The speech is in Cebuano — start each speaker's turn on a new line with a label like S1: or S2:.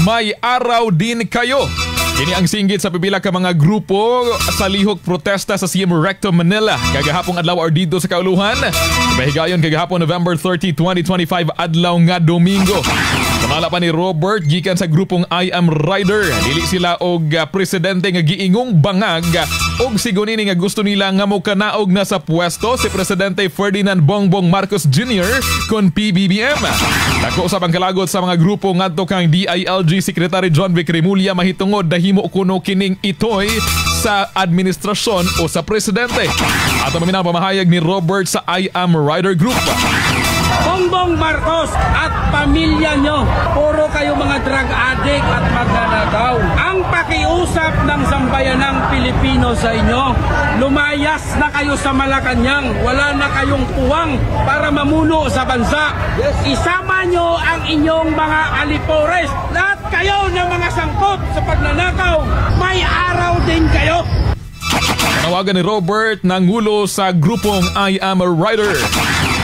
S1: May araw din kayo. Kini ang singgit sa pipila ka mga grupo sa lihok protesta sa CM Recto, Manila kagahapong adlaw or didto sa kauluhan. Mahigayon kagahapon, November 30, 2025, adlaw nga Domingo. Sumala pa ni Robert gikan sa grupong I Am Rider, dili sila og presidente nga giingong bangag og sigunini nga gusto nila nga mokanaog na sa pwesto si Presidente Ferdinand Bongbong Marcos Jr. kon PBBM. Dako usab ang kalagot sa mga grupo ngadto kang DILG Secretary Jonvic Remulla mahitungod dahimo kuno kining itoy sa administrasyon o sa presidente. At ang pamahayag ni Robert sa I Am Rider Group.
S2: Bongbong Marcos at pamilya nyo, puro kayo mga drug addict at magnanakaw. Ang pakiusap ng sambayanang Pilipino sa inyo, lumayas na kayo sa Malacanang. Wala na kayong puwang para mamuno sa bansa. Isama nyo ang inyong mga alipores. Lahat kayo ng mga sangkot sa pagnanakaw, may araw din kayo.
S1: Panawagan ni Robert, nangulo sa grupong I Am a Rider.